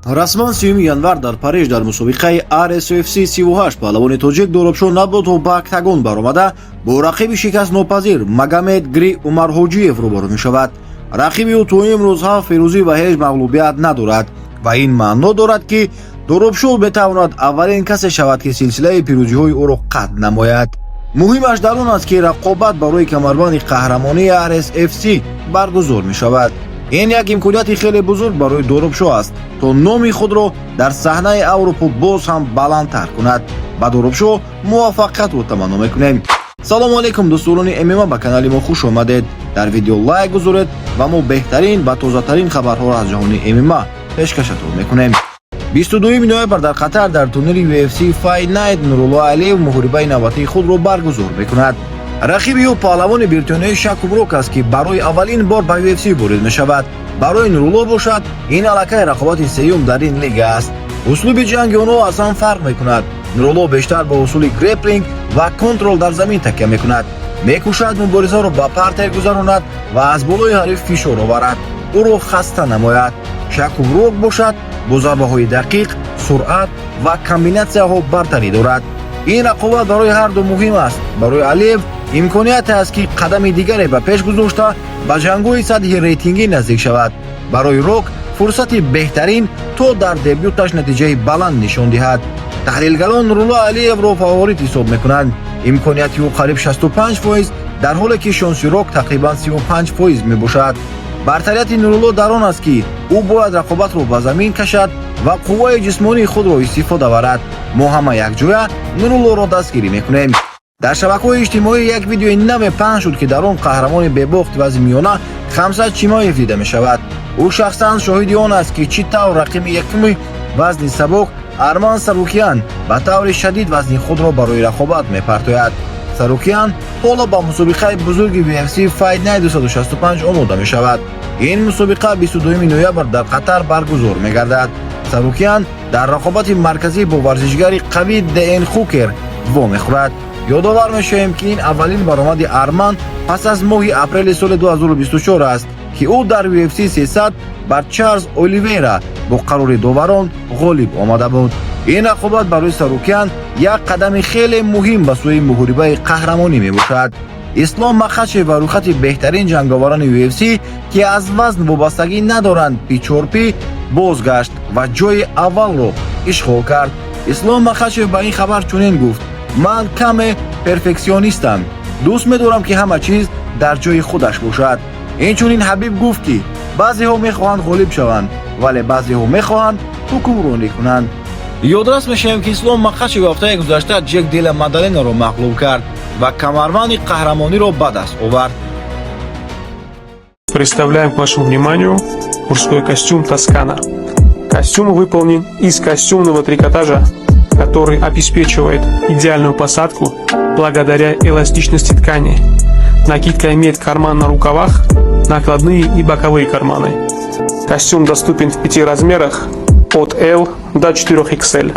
Расман 30 январ дар Париж дар мусобиқаи RSFC 38 паҳлавони тоҷик Доробшо Наботов ба октагон баромада, бо рақиби шикастнопазир Магомед Гри Умарҳоҷиев рӯбарӯ мешавад. Рақиби ӯ то имрӯз ҳафт фирӯзӣ ва ҳеҷ мағлубият надорад ва ин маъно дорад, ки Доробшо метавонад аввалин касе шавад, ки силсилаи пирӯзиҳои ӯро қатъ намояд. Муҳимаш дар он аст, ки рақобат барои камарбанди қаҳрамонии RSFC баргузор мешавад. Ин як имконияти хеле бузург барои Доробшо аст, то номи худро дар саҳнаи Аврупо боз ҳам баландтар кунад. Ба Доробшо муваффақиятро таманно мекунем. Салому алейкум, дӯстдорони ММА, ба канали мо хуш омадед. Дар видео лайк гузоред ва мо беҳтарин ва тозатарин хабарҳоро аз ҷаҳони ММА пешкашатон мекунем. 22 ноябр дар Қатар дар турнири UFC Fight Night Нурулло Алиев муҳорибаи навбатии худро баргузор мекунад. Рақиби ӯ паҳлавони бритониёи Шакуб Рок аст, ки барои аввалин бор ба UFC ворид мешавад. Барои Нурулло бошад, ин аллакай рақобати сеюм дар ин лига аст. Услуби ҷанги онҳо аз ҳам фарқ мекунад. Нурулло бештар ба усули греплинг ва контрол дар замин такя мекунад, мекӯшад муборизаро ба партер гузаронад ва аз болои ҳариф фишор оварад, ӯро хаста намояд. Шакуб Рок бошад, бо зарбаҳои дақиқ, суръат ва комбинатсияҳо бартарӣ дорад. Ин рақобат барои ҳарду муҳим аст. Барои Алиев имконияте аст, ки қадами дигаре ба пеш гузошта, ба ҷангҳои сатҳи рейтингӣ наздик шавад. Барои Рок фурсати беҳтарин, то дар дебюташ натиҷаи баланд нишон диҳад. Таҳлилгарон Нурулло Алиевро фаворит ҳисоб мекунанд. Имконияти ӯ қариб 65%, дар ҳоле ки шонси Рок тақрибан 35% мебошад. Бартарияти Нурулло дар он аст, ки ӯ бояд рақобатро ба замин кашад ва қувваи ҷисмонии худро истифода барад. Мо ҳама якҷоя Нуруллоро дастгирӣ мекунем. Дар шабакаҳои иҷтимоӣ як видеои наве паҳн шуд, ки дар он қаҳрамони бебохти вазни миёна Хамзат Чимоев дида мешавад. Ӯ шахсан шоҳиди он аст, ки чӣ тавр рақиби якуми вазни сабук Арман Сарукян ба таври шадид вазни худро барои рақобат мепартояд. Сарукян ҳоло ба мусобиқаи бузурги UFC Fight Night 265 омода мешавад. Ин мусобиқа 22 ноябр дар Қатар баргузор мегардад. Сарукян дар рақобати марказӣ бо варзишгари қавӣ Дэн Хукер вомехӯрад. Ёдовар мешавем, ки ин аввалин баромади Арман пас аз моҳи апрели соли 2024 аст, ки ӯ дар UFC 300 бар Чарлз Оливейра бо қарори доварон ғолиб омада буд. Ин рақобат барои Сарукян як қадами хеле муҳим ба сӯи муҳорибаи қаҳрамонӣ мебошад. Ислом Махачев ба рӯйхати беҳтарин ҷанговарони UFC, ки аз вазн вобастагӣ надоранд, P4P бозгашт ва ҷои аввалро ишғол кард. Ислом Махачев ба ин хабар чунин гуфт: «Ман каме перфексионистам, дӯст медорам, ки ҳама чиз дар ҷои худаш бошад». Инчунин Ҳабиб гуфт, ки баъзеҳо мехоҳанд ғолиб шаванд, вале баъзеҳо мехоҳанд ҳукмронӣ кунанд. Ёдрас мешавем, ки Ислом Махачев ҳафтаи гузашта Ҷек Дела Мадаленаро мағлуб кард ва камарбанди қаҳрамониро ба даст овард. Представляем к вашему вниманию мужской костюм «Тоскана». Костюм выполнен из костюмного трикотажа, который обеспечивает идеальную посадку благодаря эластичности ткани. Накидка имеет карман на рукавах, накладные и боковые карманы. Костюм доступен в пяти размерах от L до 4XL.